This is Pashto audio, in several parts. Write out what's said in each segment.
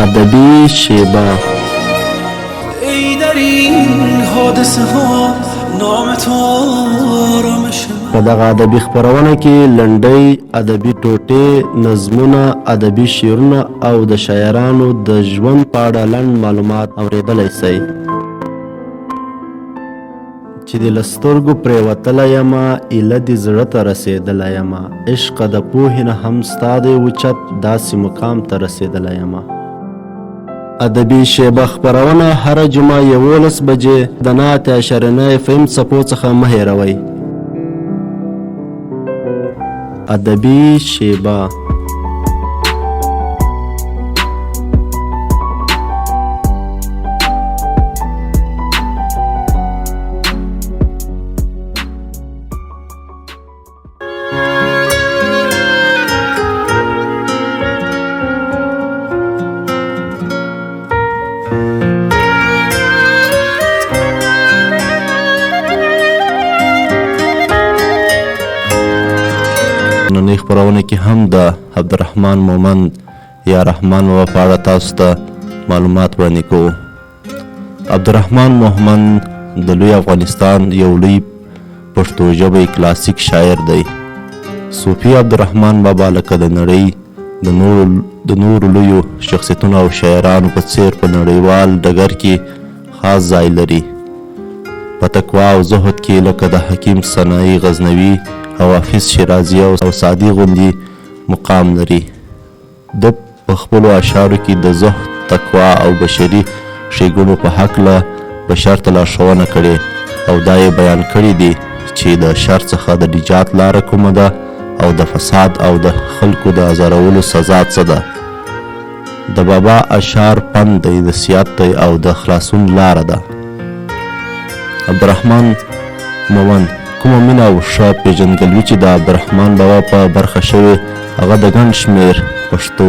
ادبي شیبه. ای در این حادثه ها نام تو آرامش من. په دغه ادبي خپرونه کې لنډۍ، ادبي ټوټې، نظمونه، ادبي شعرونه او د شاعرانو د ژوند په اړه لنډ معلومات اورېدلی سئ. چې دې له سترګو پرېوتلی یمه، ایله دې زړه ته رسېدلی یمه، عشقه د پوهې نه هم ستا دی اوچت، داسې مقام ته رسېدلی یمه. ادبي شیبه خپرونه هره جمعه 11 بجې د 89.9 اف ام څپو څخه مه هېروئ. ادبي شیبه. ننۍ خپرونه کې هم د عبدالرحمن مومند یا رحمان بابا په اړه تاسو ته معلومات وړاندې کوو. عبدالرحمن مومند د لوی افغانستان یو لوی پښتو ژبی کلاسیک شاعر دی. صوفي عبدالرحمن بابا لکه د نړۍ د نورو لویو شخصیتونو او شاعرانو په څیر په نړیوال ډګر کې خاص ځای لري. په تقوا او زهد کې لکه د حکیم سنایي غزنوي او حافظ شیرازي او سعدي غوندې مقام لري. ده په خپلو اشعارو کې د زهد، تقوا او بشري ښېګڼو په هکله بشر ته لارښوونه کړې او دا یې بیان کړي دي چې د شر څخه د نجات لاره کومه ده او د فساد او د خلکو د ازارولو سزا څه ده. د بابا اشعار پند دی، نصیحت دی او د خلاصون لاره ده. عبدالرحمن مومند کومه مینه او ښه پېژندګلوي چې د عبدالرحمن بابا په برخه شوې، هغه د ګڼ شمېر پښتو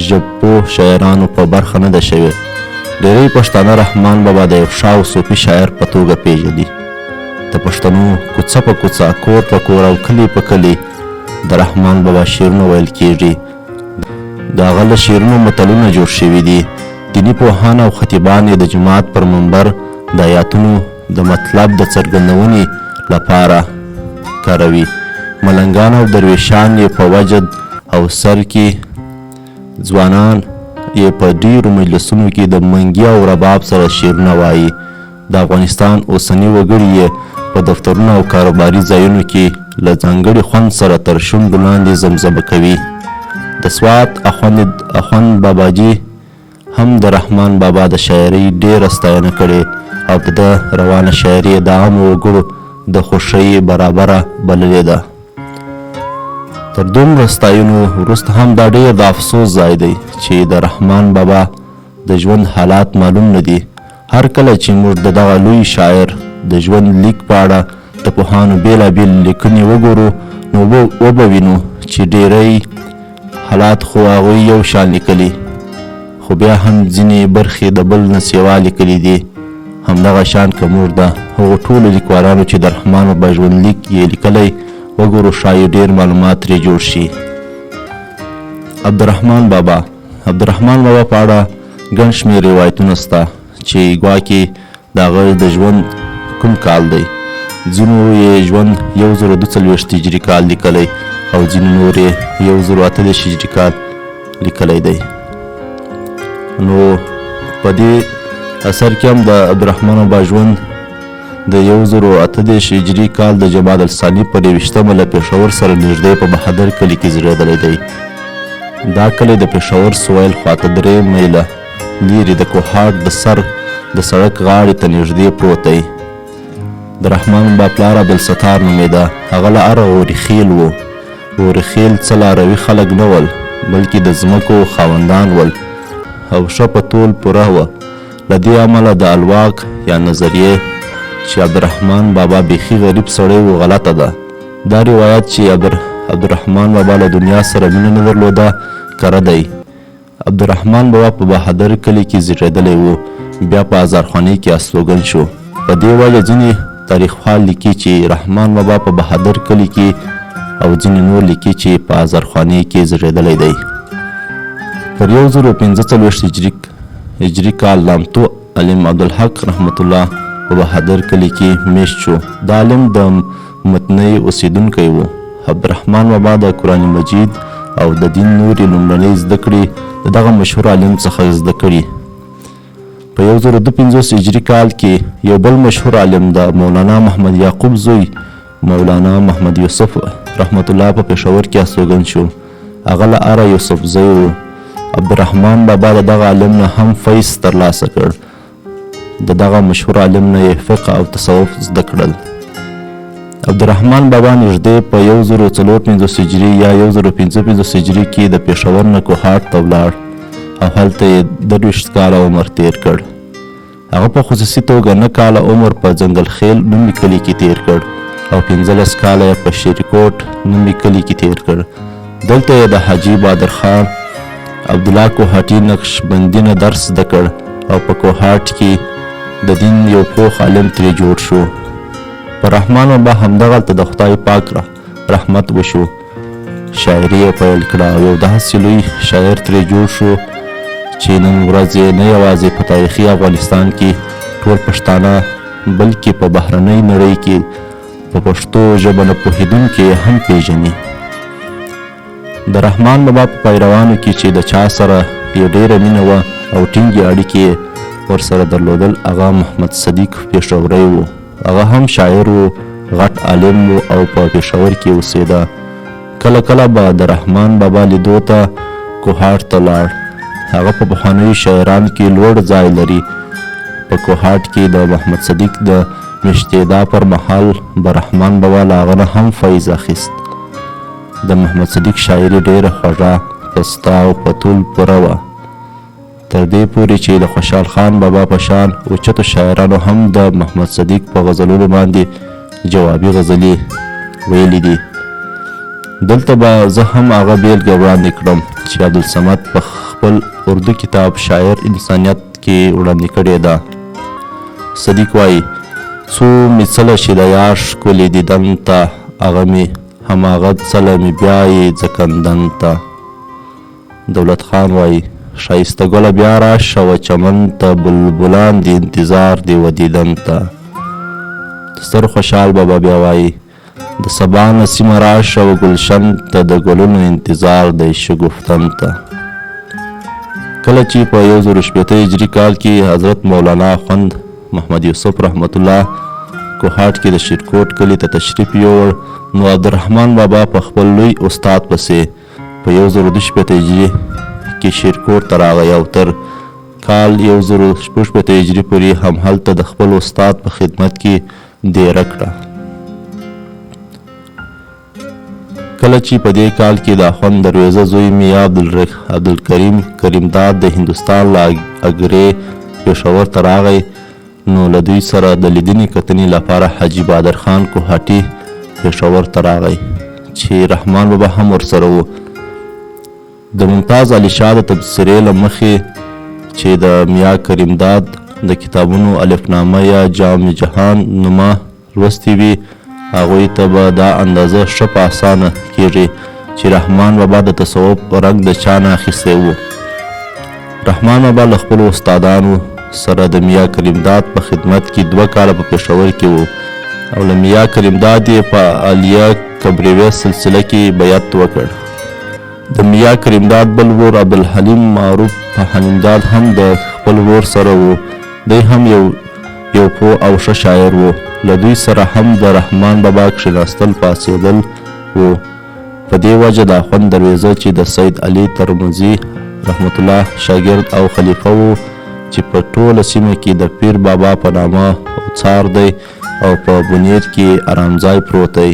ژبپوه شاعرانو په برخه نه ده شوې. ډېری پښتانه رحمان بابا د یو ښه او صوفي شاعر په توګه پېژني. د پښتنو کوڅه په کوڅه، کور په کور او کلي په کلي د رحمان بابا شعرونه ویل کېږي. د هغه له شعرونو متلونه جوړ شوي دي. دیني پوهان او خطیبان یې د جومات پر منبر د آیاتونو د مطلب د څرګندونې لپاره کاروي. ملنګان او درویشان یې په وجد او سر کې، ځوانان یې په ډېرو مجلسونو کې د منګي او رباب سره شعرونه وایي. د افغانستان اوسني وګړي یې په دفترونو او کاروباري ځایونو کې له ځانګړي خوند سره تر شونډو لاندې زمزمه کوي. د سوات اخوند باباجي هم د رحمان بابا د شاعرۍ ډېره ستاینه کړې او د ده روانه شاعري یې د عامو وګړو د خوښۍ برابره بللې ده. تر دومره ستاینو وروسته هم دا ډېر د افسوس ځای دی چې د رحمان بابا د ژوند حالات معلوم نه دي. هر کله چې موږ د دغه لوی شاعر د ژوند لیک په اړه د پوهانو بېلابېلې لیکنې وګورو، نو وبه وینو چې ډېری حالات خو هغوی یو شان لیکلي، خو بیا هم ځینې برخې د بل نه سیوا لیکلي دي. همدغه شان که موږ د هغو ټولو لیکوالانو چې د رحمان بابا ژوندلیک یې لیکلی وګورو، ښایي ډېر معلومات ترې جوړ شي. عبدالرحمن بابا عبدالرحمن بابا په اړه ګڼ شمېر روایتونه سته چې ګواکې د هغه د ژوند کوم کال دی. ځینو یې ژوند 1042 هجري کال لیکلی او ځینو نور یې 1038 هجري کال لیکلی دی. نو په دې اثر کې هم د عبدالرحمن بابا ژوند د 1038 هجري کال د جماد الثاني په 21مه له پېښور سره نږدې په بهادر کلي کې زېږېدلی دی. دا کلی د پېښور سویل خواته 3 میله لیرې د کوهاټ د سر د سړک غاړې ته نږدې پروت دی. د رحمان بابا پلار عبدالستار نومېده. هغه له اره غوري خېل و. غوري خېل څه لاروي خلک نه ول، بلکې د ځمکو خاوندان ول او ښه په تول پوره وه. له دې امله د الواک یا نظریه چې عبدالرحمن بابا بیخي غریب سړی و، غلطه ده. دا روایت چې عبدالرحمن بابا له دنیا سره مینه نه درلوده، کره دی. عبدالرحمن بابا په بهادر کلي کې زېږېدلی و، بیا په ازارخانې کې استوګن شو. په دې وجه ځینې تاریخپال لیکي چې رحمان بابا په بهادر کلي کې او ځینې نور لیکي چې په ازارخانې کې زېږېدلی دی. پر 1045 هجري کال نامتو عالم عبدالحق رحمت الله په بهادر کلي کې میشت شو. دا عالم د متنۍ اوسېدونکی و. عبدالرحمن بابا د قرآن مجید او د دین نورې لومړنۍ زده کړې د دغه مشهور عالم څخه زده کړي. په 1052 هجري کال کې یو بل مشهور عالم د مولانا محمد یعقوب زوی مولانا محمد یوسف رحمت الله په پېښور کې استوګن شو. هغه له اره یوسفزی و. عبدالرحمن بابا د دغه عالم نه هم فیض ترلاسه کړ. د دغه مشهور عالم نه یې فقه او تصوف زده کړل. عبدالرحمن بابا نږدې په 1054 هجري یا 1055 هجري کې د پېښور نه کوهاټ ته ولاړ او هلته یې 23 کاله عمر تیر کړ. هغه په خصوصي توګه 9 کاله عمر په ځنګل خیل نومي کلي کې تیر کړ او 15 کاله یې په شیرکوټ نومي کلي کې تیر کړ. دلته یې د حاجي بادر خان عبدالله کوهاټي نقشبندي نه درس زده کړ او په کوهاټ کې د دین یو پوخ عالم ترې جوړ شو. پر رحمان بابا همدغلته د خدای پاک رحمت وشو. شاعري یې پیل کړه او یو داسې لوی شاعر ترې جوړ شو چې نن ورځ یې نه یوازې په تاریخي افغانستان کې ټول پښتانه بلکې په بهرنۍ نړۍ کې په پښتو ژبه نه پوهېدونکي یې هم پېژني. د رحمان بابا په پیروانو کې چې د چا سره یې ډېره مینه وه او ټینګې اړیکې یې ورسره درلودل هغه محمد صدیق پېښوری و. هغه هم شاعر و، غټ عالم و او په پېښور کې اوسېده. کله کله به د رحمان بابا لیدو ته کوهاټ ته لاړ. هغه په پخوانیو شاعرانو کې لوړ ځای لري. په کوهاټ کې د محمد صدیق د مېشتېدا پر مهال به رحمان بابا له هغه نه هم فیض اخیست. د محمد صدیق شاعري ډېره خوږه، پسته او په تول پوره وه، تر دې پورې چې د خوشحال خان بابا په شان اوچتو شاعرانو هم د محمد صدیق په غزلونو باندې جوابي غزلې ویلې دي. دلته به زه هم هغه بېلګه وړاندې کړم چې عبدالصمد په خپل اردو کتاب شاعر انسانیت کې وړاندې کړې ده. صدیق وایي: څو مې څله چې د یار ښکلي دیدن ته، هغه مې هماغه څله مې بیا یې ځکندن ته. دولت خان وایي: ښایسته ګله بیا راشه و چمن ته، بلبلان دي انتظار دي و دیدن ته. ستر خوشحال بابا بیا وایي: د سبا نسیمه راشه و ګلشن ته، د ګلونو انتظار دی شګفتن ته. کله چې په 1060 هجري کال کې حضرت مولانا اخوند محمد یوسف رحمت الله کوهاټ کې د شیرکوټ کلي ته تشریف یووړ، نو عبدالرحمن بابا په خپل لوی استاد پسې په 1062 هجري کې شیرکوټ ته راغی او تر کال 1066 هجري پورې هم هلته د خپل استاد په خدمت کې دېره کړه. کله چې په دې کال کې د اخوند درویزه زوی میا عبدالکریم کریمداد د هندوستان له اګرې پېښور ته راغی، نو له دوی سره د لیدنې کتنې لپاره حاجي بادر خان کوهاټي پېښور ته راغی چې رحمان بابا هم ورسره و. د ممتاز علي شاه د تبصرې له مخې چې د میا کریمداد د کتابونو الفنامه یا جام جهان نما لوستې وي، هغوی ته به دا اندازه ښه په اسانه کېږي چې رحمان بابا د تصوف رنګ د چا نه اخیستی و. رحمان بابا له خپلو استادانو سره د میا کریمداد په خدمت کې 2 کاله په پېښور کې و او له میا کریمداد یې په عالیه کبریوې سلسله کې بیعت وکړ. د میا کریمداد بل ورور عبدالحلیم معروف په حلیمداد هم د خپل ورور سره و. دی هم یو پوه او ښه شاعر و. له دوی سره هم د رحمان بابا کښېناستل پاڅېدل و. په دې وجه د اخوند درویزه چې د سید علي ترمذي رحمت الله شاګرد او خلیفه و، چې په ټوله سیمه کې د پیر بابا په نامه اوڅار دی او په بونیر کې ارامځای پروت دی،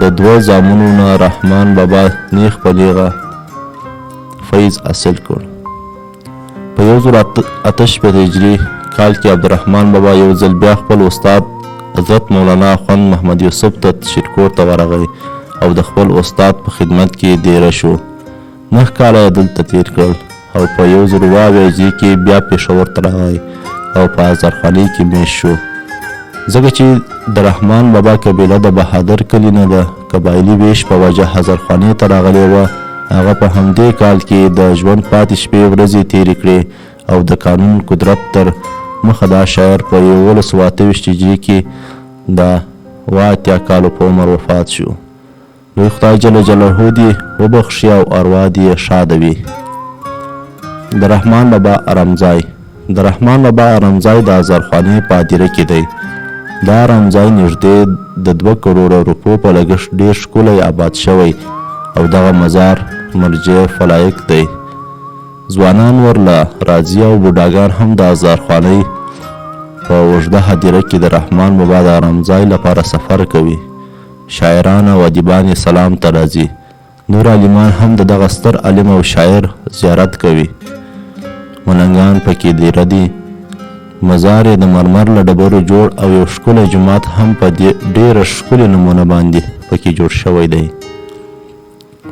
د 2 زامنو نه رحمان بابا نیغ په نیغه فیض حاصل کړ. په 1068 هجري کال کې عبدالرحمن بابا یو ځل بیا خپل استاد حضرت مولانا اخوند محمد یوسف ته شیرکوټ ته ورغی او د خپل استاد په خدمت کې دېره شو. 9 کاله یې دلته تیر کړل او په 1070 هجري کې بیا پېښور ته راغی او په هزارخانۍ کې مېشت شو. ځکه چې د رحمان بابا قبیله د بهادر کلي نه د قبایلي ویش په وجه هزارخانې ته راغلې وه، هغه په همدې کال کې د ژوند پاتې شپې ورځې تېرې کړې او د قانون قدرت تر مخه دا شاعر په 1128 هجري کې د 87 کالو په عمر وفات شو. لوی خدای جل جلاله دې وبخښي او اروا دې یې ښاده وي. د رحمان بابا ارامځای. د رحمان بابا ارامځای د ازارخانې په هدیره کې دی. دا ارامځای نږدې د 2 کروړه روپو په لګښت ډېر ښکلی آباد شوی او دغه مزار مرجع فلایق دی. ځوانان ورله راځي او بوډاګان هم د ازارخانۍ په اوږده هدیره کې د رحمان بابا د ارامځای لپاره سفر کوي. شاعران او ادیبان یې سلام ته راځي. نور عالمان هم د دغه ستر عالم او شاعر زیارت کوي. ملنګان پکې دیره دي. مزار یې د مرمر له ډبرو جوړ او یو ښکلی جومات هم په ډېره ښکلې نمونه باندې پکې جوړ شوی دی.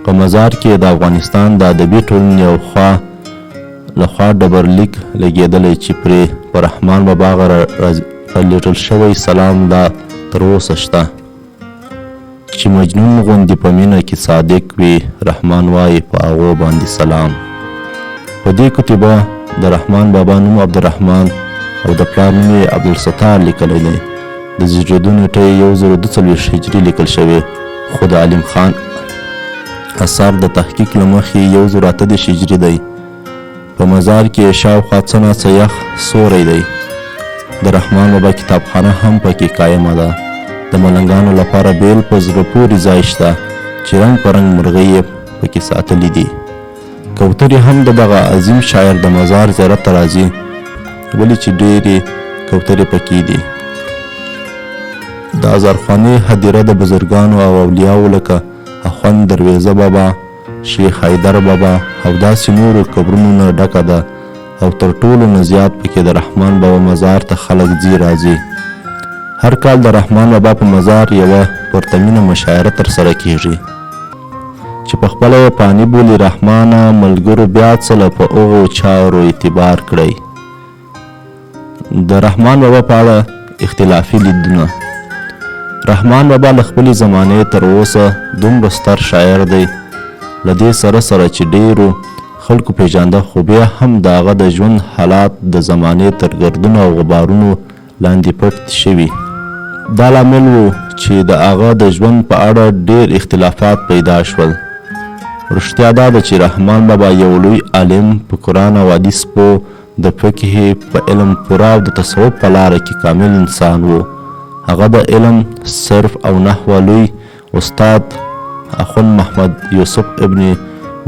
په مزار کې د افغانستان د ادبي ټولنې یو خوا له خوا ډبرلیک لګېدلی چې پرې په رحمان بابا رالېږل شوی سلام لا تر اوسه شته. چې مجنون غوندې په مینه کې صادق وي، رحمان وایي په هغو باندې سلام. په دې کتیبه د رحمان بابا نوم عبدالرحمن او د پلار نوم یې عبدالستار لیکلی دی. د زیږېدو نېټه یې 1042 هجري لیکل شوې، خو د علیم خان اثر د تحقیق له مخې 1038 هجري دی. په مزار کې یې شاوخوا څه ناڅه یخ سوری دی. د رحمان بابا کتابخانه هم پکې قایمه ده. د ملنګانو لپاره بېل په زړه پورې ځای شته چې رنګ په رنګ مرغۍ یې پکې ساتلې دي. کوترې هم د دغه عظیم شاعر د مزار زیارت ته راځي، ولې چې ډېرې کوترې پکې دي. د ازارخانې هدیره د بزرګانو او اولیاوو لکه اخوند درویزه بابا، شیخ حیدر بابا او داسې نورو قبرونو نه ډکه ده او تر ټولو نه زیات پکې د رحمان بابا مزار ته خلک ځي راځي. هر کال د رحمان بابا په مزار یوه پرتمینه مشاعره ترسره کیږي چې په خپله یې پانی بولي. رحمانه ملګرو بیا څله په هغو چارو اعتبار کړئ. د رحمان بابا په اړه اختلافي لیدونه. رحمان بابا له خپلې زمانې تر اوسه دومره ستر شاعر دی، له دې سره سره چې ډېرو خلکو پېژانده، خو بیا هم د هغه د ژوند حالات د زمانې تر ګردونو او غبارونو لاندې پټ شوي. دا لامل و چې د هغه د ژوند په اړه ډېر اختلافات پیدا شول. رښتیا دا ده چې رحمان بابا یو لوی عالم، په قرآن او حدیث پوه، د فقهې په علم پوره او د تصوف په لاره کې کامل انسان و. هغه د علم، صرف او نحو لوی استاد اخوند محمد یوسف ابن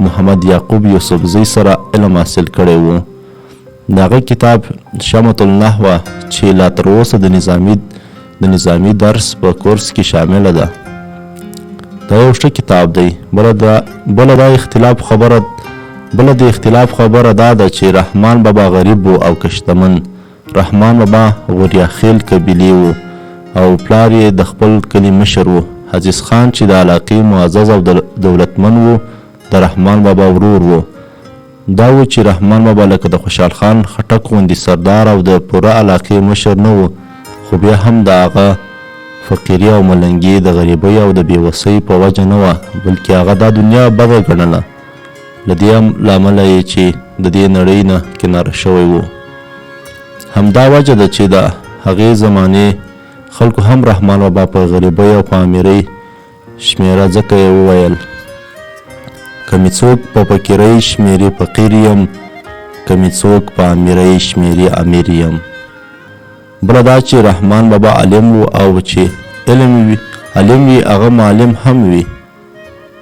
محمد یعقوب یوسفزي سره علم حاصل کړی و. د هغه کتاب شمة النحو چې لا تر اوسه د نظامي درس په کورس کې شامله ده، دا یو ښه کتاب دی. بله د اختلاف خبره دا ده چې رحمان بابا غریب و او که شتمن. رحمان بابا غوریاخیل قبیلې و او پلار یې د خپل کلي مشر و. عزیز خان چې د علاقې معزز او دولتمن و، د رحمان بابا ورور و. دا و چې رحمان بابا لکه د خوشحال خان خټک غوندې سردار او د پوره علاقې مشر نه و، خو بیا هم د هغه فقیري او ملنګي د غریبۍ او د بېوسۍ په وجه نه وه، بلکې هغه دا دنیا بده ګڼله. له دې لامله یې چې د دې نړۍ نه کناره شوی و. همدا وجه ده چې د هغې زمانې خلکو هم رحمان بابا په غریبۍ او په امیرۍ شمېره، ځکه یې وویل: که مې څوک په فقیرۍ شمېري فقیر یم، که مې څوک په امیرۍ شمېري امیر یم. بله دا چې رحمان بابا عالم و او چې عالم وي هغه معلم هم وي.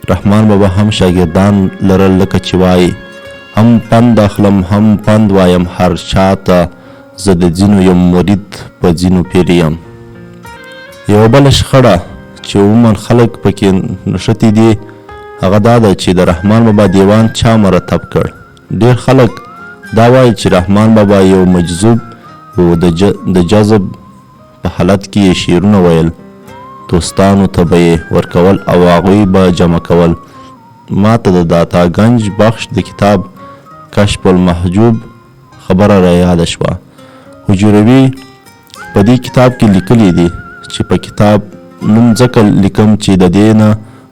رحمان بابا هم شاګردان لرل، لکه چې وایي: هم پند اخلم هم پند وایم هر چاته، زه د ځینو یم مرید په ځینو پیر یم. یوه بله شخړه چې عموما خلک پکې نښتي دي هغه دا ده چې د رحمان بابا دیوان چا مرتب کړ. ډېر خلک دا وایي چې رحمان بابا یو مجذوب و، د جذب په حالت کې یې شعرونه ویل، دوستانو ته به یې ورکول او هغوی به جمع کول. ما ته د داتا ګنج بخش د کتاب کشف المحجوب خبره را یاده شوه. حجروي په دې کتاب کې لیکلي دي چې په کتاب نوم ځکه لیکم چې د دې نه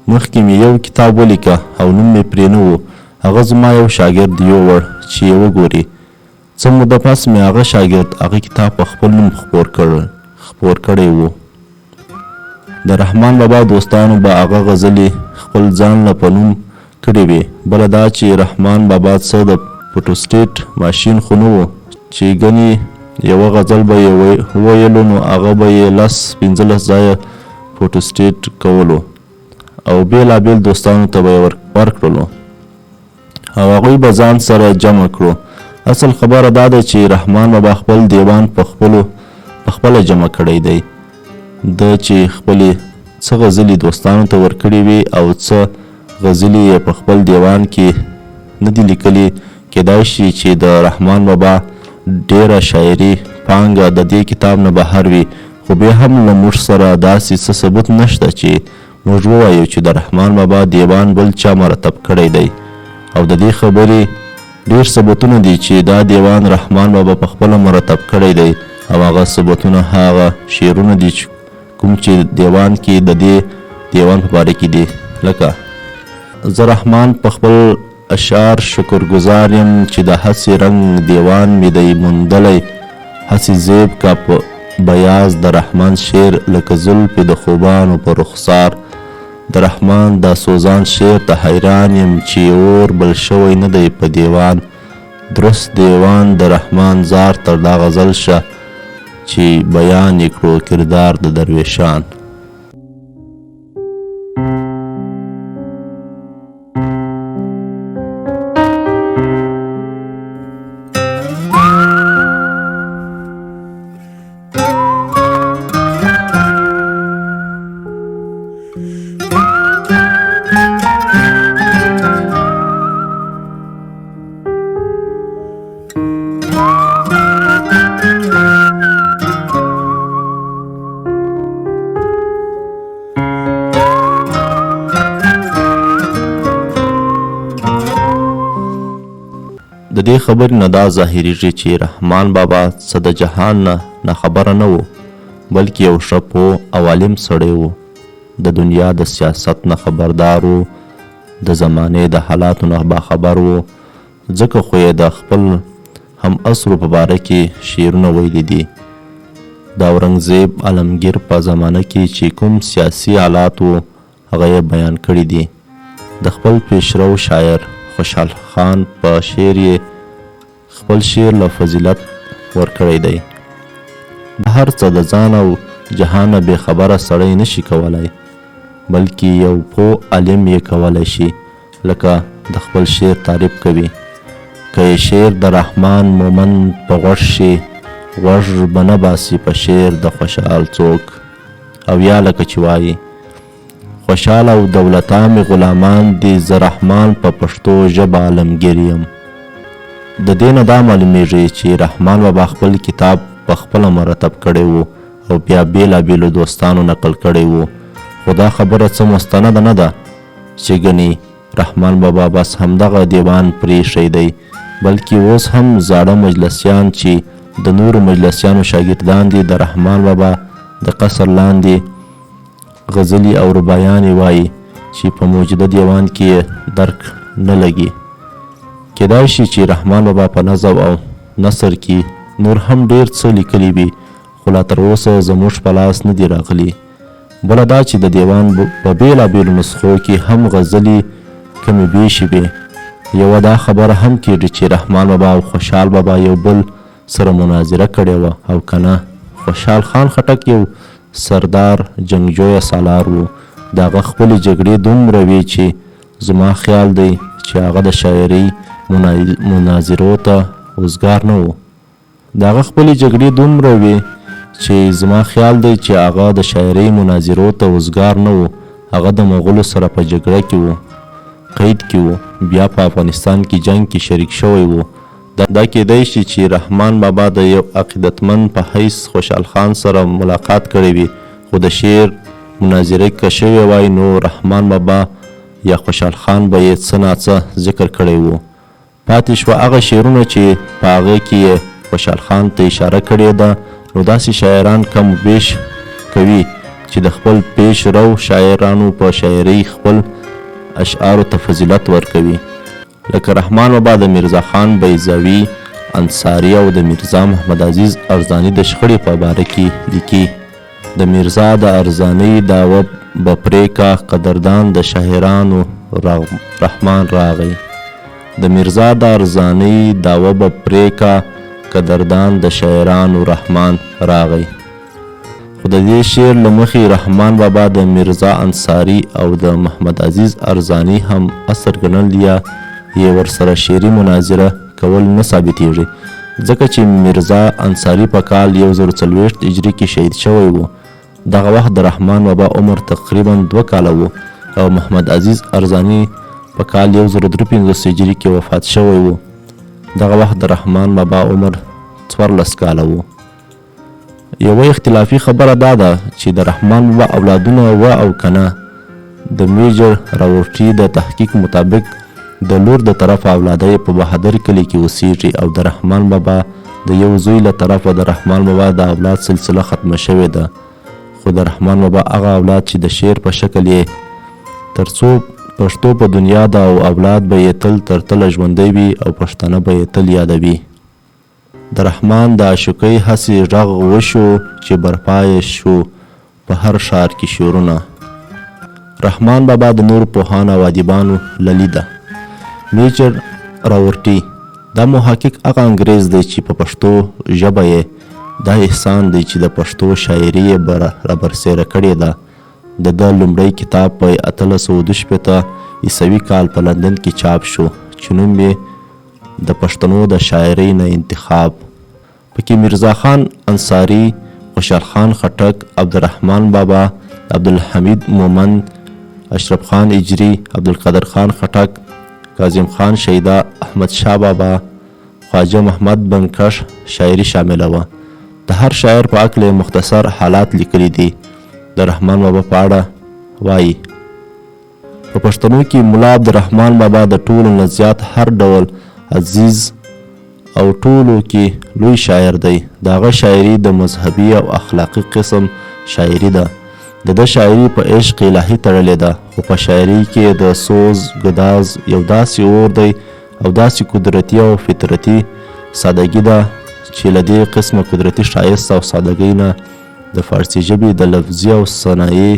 مخکې مې یو کتاب ولیکه او نوم مې پرې نه و، هغه زما یو شاګرد یووړ چې یې وګوري. څه موده پس مې هغه شاګرد هغه کتاب په خپل نوم خپور کړ خپور کړی و. د رحمان بابا دوستانو به هغه غزلې خپل ځان له په نوم کړې وې. بله دا چې رحمان بابا څه د فوټوسټیټ ماشین خو نه و چې ګنې یوه غزل به یې وویلو نو هغه به یې لس 15 ځایه فوټوسټیټ کولو او بېلابېل دوستانو ته به یې ورکړلو او هغوی به ځان سره جمع کړو. اصل خبره دا ده چې رحمان بابا خپل دیوان په خپلو په خپله جمع کړی دی. ده چې خپلې څه غزلې دوستانو ته ورکړې وې او څه غزلې یې په خپل دیوان کې نه دي لیکلي، کېدای شي چې د رحمان بابا ډېره شاعري پانګه د دې کتاب نه بهر وي، خو بیا هم له موږ سره داسې څه ثبوت نشته چې موږ ووایو چې د رحمان بابا دیوان بل چا مرتب کړی دی. او د دې خبرې ډېر ثبوتونه دي چې دا دیوان رحمان بابا په خپله مرتب کړی دی، او هغه ثبوتونه هغه شعرونه دي چې کوم چې دیوان کې د دې دیوان په باره کې دي، لکه. زه رحمان په خپل اشعار شکر ګزار یم چې د هسې رنګ دیوان مې دی موندلی، هسې زیب کا په بیاض د رحمان شعر لکه زلفې د خوبانو په رخسار. د رحمان دا سوزان شعر ته حیران یم چې اور بل شوی نه دی په دیوان. درست دیوان د رحمان زار تر دا غزل شه چې بیان یې کړو کردار د درویشان. د دې خبرې نه دا ظاهریږي چې رحمان بابا څه د جهان نه ناخبره نه و، بلکې یو ښه پوه او عالم سړی و، د دنیا د سیاست نه خبردار و، د زمانې د حالاتو نه باخبر و، ځکه خو یې د خپل هم عصرو په باره کې شعرونه ویلي دي. د اورنګزیب عالمګیر په زمانه کې چې کوم سیاسي حالات وو هغه یې بیان کړي دي. د خپل پیشرو شاعر خوشحال خان په شعر یې خپل شعر له فضیلت ورکړی دی. دا هر څه د ځان او جهان نه بې خبره سړی نه شي کولای، بلکې یو پوه عالم یې کولای شي، لکه د خپل شعر تعریف کوي. که یې شعر د رحمان مومند په غوږ شي، غوږ به نه باسي په شعر د خوشحال څوک. او یا لکه چې وایي: خوشحال او دولتان مې غلامان دي، زه رحمان په پښتو ژبه عالمګیر یم. د دې نه دا معلومیږي چې رحمان بابا خپل کتاب په خپله مرتب کړی و او بیا بېلابېلو دوستانو نقل کړی و، خو دا خبره څه مستنده نه ده چې ګنې رحمان بابا بس همدغه دیوان پرېښی دی، بلکې اوس هم زاړه مجلسیان چې د نورو مجلسیانو شاګردان دي د رحمان بابا د قصر لاندې غزلې او رباعیانې وایي چې په موجوده دیوان کې یې درک نه لګي. کېدای شي چې رحمان بابا په نظم او نثر کې نور هم ډېر څه لیکلي وي، خو لا تر اوسه زموږ په لاس نه دي راغلي. بله دا چې د دیوان په بېلابېلو نسخو کې هم غزلې کمې بېشې وې. یوه دا خبره هم کېږي چې رحمان بابا او خوشحال بابا یو بل سره مناظره کړې وه او که نه؟ خوشحال خان خټک یو سردار جنګجویه سالار و، د هغه خپلې جګړې دومره وې چې زما خیال دی چې هغه د شاعرۍ مناظرو ته وزګار نه و. د هغه خپلې جګړې دومره وې چې زما خیال دی چې هغه د شاعرۍ مناظرو ته وزګار نه و. هغه د مغولو سره په جګړه کې و، قید کې و، بیا په افغانستان کې جنګ کې شریک شوی و. دا کېدای شي چې رحمان بابا د یو عقیدتمند په حیث خوشحال خان سره ملاقات کړی وي، خو د شعر مناظره که شوې وای نو رحمان بابا یا خوشحال خان به یې څه ناڅه ذکر کړی و. پاتې شوه هغه شعرونه چې په هغه کې یې خوشحال خان ته اشاره کړې ده، نو داسې شاعران کم و بیش کوي چې د خپل پیش رو شاعرانو په شاعرۍ خپل اشعارو ته فضیلت ورکوي. لکه رحمان بابا د میرزا خان بیضوي انصاري او د میرزا محمد عزیز ارزاني د شخړې په باره کې لیکي، د میرزا د ارزانۍ دعوه به پرې کا، قدردان د شاعرانو رحمان راغی. د میرزا د ارزانۍ دعوه به پرې کا، قدردان د شاعرانو رحمان راغی. خو د دې شعر له مخې رحمان بابا د میرزا انصاري او د محمد عزیز ارزاني هم عصر ګڼل یا یې ورسره شعري مناظره کول نه ثابتېږي، ځکه چې میرزا انصاري په کال 1040 هجري کې شهید شوی و. دغه وخت د رحمان بابا عمر تقریبا 2 کاله و او محمد عزیز ارزاني په کال 1053 هجري کې وفات شوی و. دغه وخت د رحمان بابا عمر 14 کاله و. یوه اختلافي خبره دا ده چې د رحمان بابا اولادونه وه او که نه. د میجر راورټي د تحقیق مطابق د لور د طرفه اولاده یې په بهادر کلي کې اوسیږي او د رحمان بابا د یو زوی له طرفه د رحمان بابا د اولاد سلسله ختمه شوې ده. خو د رحمان بابا هغه اولاد چې د شعر په شکل یې تر څو پښتو په دنیا ده او اولاد به یې تل تر تله ژوندی وي او پښتانه به یې تل یادوي. د رحمان د عاشقۍ هسې غږ وشو چې برپا یې شو په هر ښار کې شعرونه. رحمان بابا د نورو پوهانو او ادیبانو له لیده. میجر راورټي دا محقق هغه انګریز دی چې په پښتو ژبه یې دا احسان دی چې د پښتو شاعري یې رابرسېره کړې ده. د ده لومړی کتاب په 1862 عیسوي کال په لندن کې چاپ شو چې نوم یې د پښتنو د شاعرۍ نه انتخاب. پکې میرزا خان انصاري، خوشحال خان خټک، عبدالرحمن بابا، عبدالحمید مومند، اشرف خان اجري، عبدالقادر خان خټک، کاظم خان شیدا، احمد شاه بابا، خواجه محمد بنکش شاعري شامله وه. د هر شاعر په هکله یې مختصر حالات لیکلي دي. د رحمان بابا په اړه وایي: په پښتنو کې ملا عبدالرحمن بابا د ټولو نه زیات هر ډول عزیز او ټولو کې لوی شاعر دی. د هغه شاعري د مذهبي او اخلاقي قسم شاعري ده. د ده شاعري په عشق الهي تړلې ده، خو په شاعرۍ کې د سوز ګداز یو داسې اور دی او داسې قدرتي او فطرتي سادګي ده چې له دې قسمه قدرتي ښایست او سادګۍ نه د فارسي ژبې د لفظي او صنایع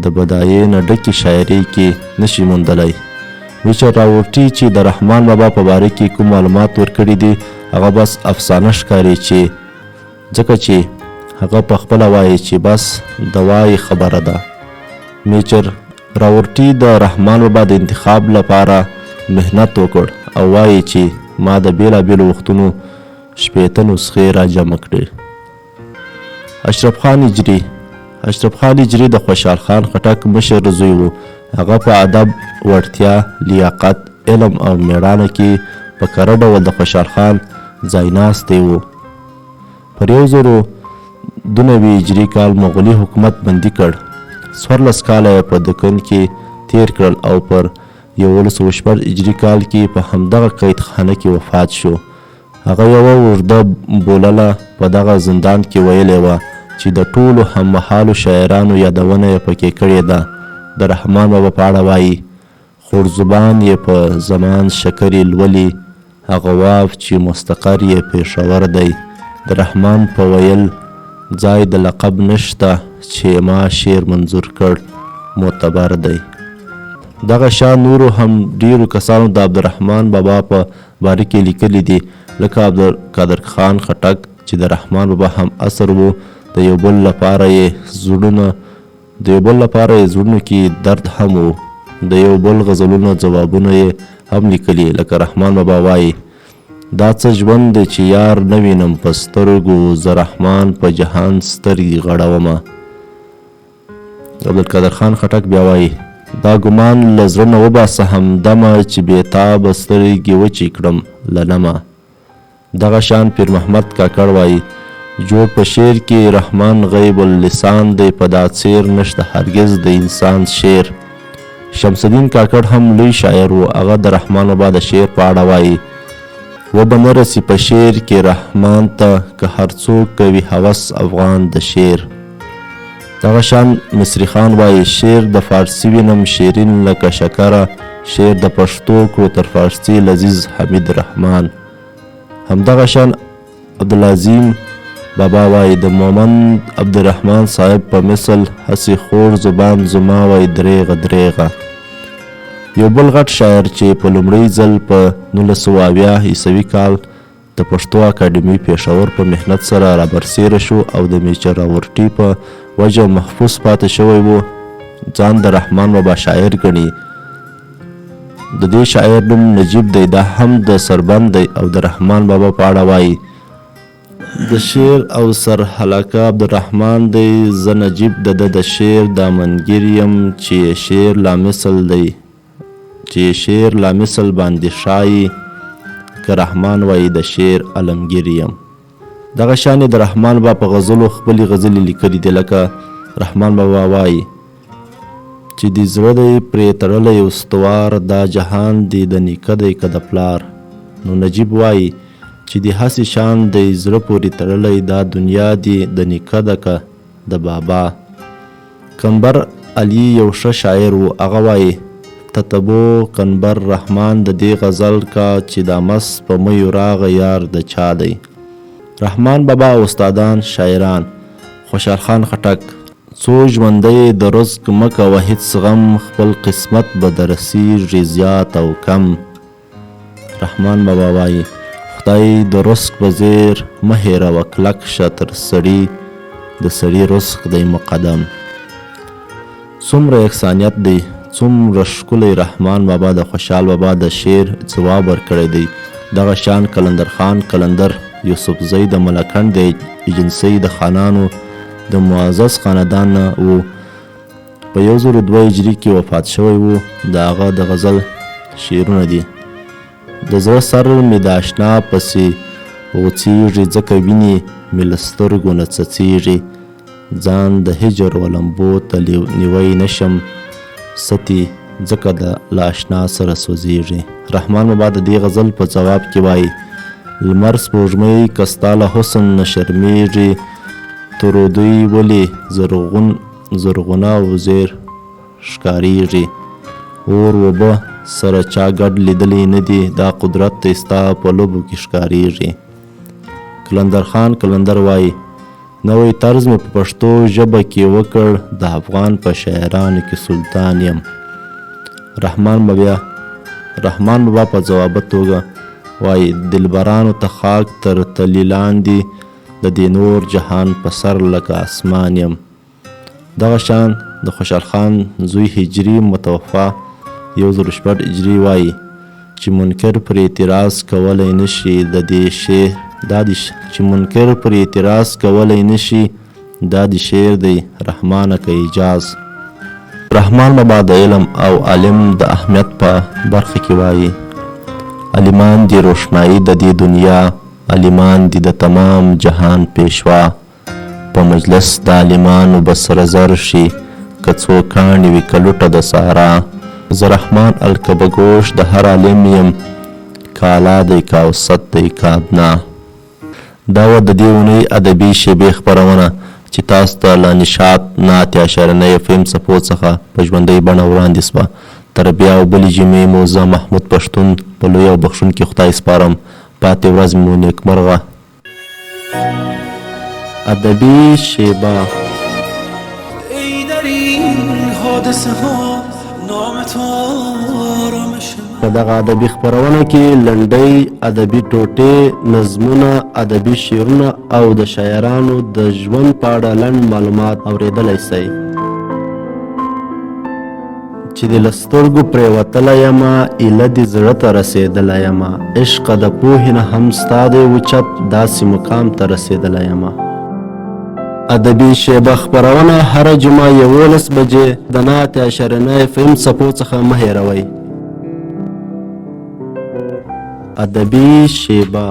د بدایې نه ډکې شاعرۍ کې نشي موندلی. میچر راورټي چې د رحمان بابا په باره کې کوم معلومات ورکړي دي هغه بس افسانه ښکاري چې ځکه چې هغه په خپله وایي چې بس د وایي خبره ده. میچر راورټي د رحمان بابا د انتخاب لپاره محنت وکړ او وایي چې ما د بېلابېلو وختونو 60 نسخې راجمع کړې. اشرف خان هجري اشرف خان هجري د خوشحال خان خټک مشر زوی و. هغه په ادب، وړتیا، لیاقت، علم او میړانه کې په کره ډول د خوشحال خان ځایناستی و. پر 1092 هجري کال مغولي حکومت بندي کړ. 14 کاله یې په دکن کې تیر کړل او پر 1106 هجري کال کې په همدغه قید خانه کې وفات شو. هغه یوه اوږده بولله په دغه زندان کې ویلې وه چې د ټولو هممهالو شاعرانو یادونه یې پکې کړې ده. د رحمان بابا په اړه وایي: خوږ زبان یې په زمان شکرې لولي، هغه واف چې مستقر یې پېښور دی. د رحمان په ویل ځای د لقب نشته چې ما شعر منظور کړ معتبر دی. دغه شان نورو هم ډېرو کسانو د عبدالرحمن بابا په باره کې لیکلي دي، لکه عبدالقادر خان خټک چې د رحمان بابا هم عصر و. د یو بل لپاره یې زړونه د یو بل لپاره یې زړونو کې درد هم و. د یو بل غزلونو ځوابونه یې هم لیکلي، لکه رحمان بابا وایي: دا څه ژوند دی چې یار نه وینم په سترګو، زه رحمان په جهان سترګې غړومه. عبدالقادر خان خټک بیا وایي: دا ګمان له زړه نه وباسه همدمه، چې بې تابه سترګې وچې کړم له نمه. دغه شان پیر محمد کاکړ وایي: جوړ په شعر کې رحمان غیب اللسان دی، په دا څیر نشته هرګز د انسان شعر. شمس الدین کاکړ هم لوی شاعر و. هغه د رحمان بابا د شعر په اړه وایي: وبه نه رسي په شعر کې رحمان ته، که هر څوک کوي هوس افغان د شعر. دغه شان مصري خان وایي، شعر د فارسي وینم شیرین لکه شکره، شعر د پښتو کړو تر فارسي لذیذ حمید رحمان. همدغه شان عبدالعظیم بابا وایي، د مومند عبدالرحمن صاحب په مثل هسې خوږ زبان زما وای درېغه درېغه. یو بل غټ شاعر چې په لومړی ځل په 1970 عیسوي کال د پښتو اکاډمي پېښور په محنت سره رابرسېره شو او د میچراورټي په وجه محفوظ پاتې شوی و، ځان د رحمان بابا شاعر ګڼي. د دې شاعر نوم نجیب دی، دا هم د سربند دی او د رحمان بابا په اړه وایي: د شعر او سرحلقه عبدالرحمن دی، زه نجیب د ده د شعر دامنګیر یم، چې یې شعر لا مثل دی، چې یې شعر لا مثل باندې ښایي، که رحمان وایي د شعر عالمګیر یم. دغه شان یې د رحمان بابا په غزلو خپلې غزلې لیکلې دي، لکه رحمان بابا وایي: چې دې زړه دی پرې تړلی استوار، دا جهان دې د نیکه دی که د پلار. نو نجیب وایي: چې دې هسې شان دی زړه پورې تړلی، دا دنیا دې د نیکه ده که د بابا. کنبر علي یو ښه شاعر و، هغه وایي: تتبو کنبر رحمان د دې غزل کا، چې دا مست په میو راغی یار د چا دی. رحمان بابا او استادان شاعران. خوشحال خان خټک: څو ژوندی د رزق مه کوه هیڅ غم، خپل قسمت به درسیږي زیات او کم. رحمان بابا وایي: خدای د رزق په زیر مه هېروه، کلک شه تر سړي، د سړي رزق دی مقدم. څومره یکسانیت دی، څومره ښکلی رحمان بابا د خوشحال بابا د شعر ځواب ورکړی دی. دغه شان قلندر خان قلندر یوسفزی د ملکنډ د ایجنسۍ د خانانو د معزز خاندان نه و، په 1002 هجري کې وفات شوی و. د هغه د غزل شعرونه دي: د زړه سر مې د اشنا پسې غوڅیږي، ځکه وینې مې له سترګو نه څڅیږي، ځان د هجر و لمبو ته نیوی نه شم ستي، ځکه د له اشنا سره سوځیږي. رحمان بابا د دې غزل په ځواب کې وایي: لمر سپوږمۍ که ستا له حسن نه شرمیږي، ترودوی ولې زرغونه او زیر ښکاریږي، اور اوبه سره چا ګډ لیدلی نه دي، دا قدرت دی ستا په لوبو کې ښکاریږي. قلندر خان قلندر وایي: نوی طرز مې په پښتو ژبه کې وکړ، د افغان په شاعرانو کې سلطان یم. رحمان بابا په ځوابه توګه وایي: دلبرانو ته خاک تر تلي لاندې، د دې نور جهان په سر لکه اسمان یم. دغه شان د خوشحال خان زوی هجري متوفا 1006 هجري وایي: چې منکر پر اعتراض کولی نه شي د دې شعر دا دي، چې منکر پر اعتراض کولی نه شي دا دي شعر دی رحمانه که اعجاز. رحمان بابا د علم او عالم د اهمیت په برخه کې وایي: عالمان دي روښنایي د دې دنیا، عالمان دي د تمام جهان پیشوا، په مجلس د عالمانو به سره زر شي، که څو کاڼي وي که لوټه د سارا. زه رحمان الکبه ګوش د هر عالم یم، که اعلی دی که اوسط دی که ادنا. دا وه د دې اونۍ ادبي شیبې خپرونه چې تاسو ته له نشاط 89.9 اف ام څپو څخه په ژوندۍ بڼه وړاندې سوه. تر بیا او بلې جمعې مو زه محمود پښتون په لوی او بخښونکي خدای سپارم. پاتې ورځ مو نیکمرغه. ادبي شیبه. ای در این حادثه ها نام تو آرامش من. په دغه ادبي خپرونه کې لنډۍ، ادبي ټوټې، نظمونه، ادبي شعرونه او د شاعرانو د ژوند په اړه لنډ معلومات اورېدلی سئ. چې دې له سترګو پرېوتلی یمه، ایله دې زړه ته رسېدلی یمه، عشقه د پوهې نه هم ستا دی اوچت، داسې مقام ته رسېدلی یمه. ادبي شیبه خپرونه هره جمعه 11 بجې د 89.9 اف ام څپو څخه مه هېروئ. ادبي شیبه.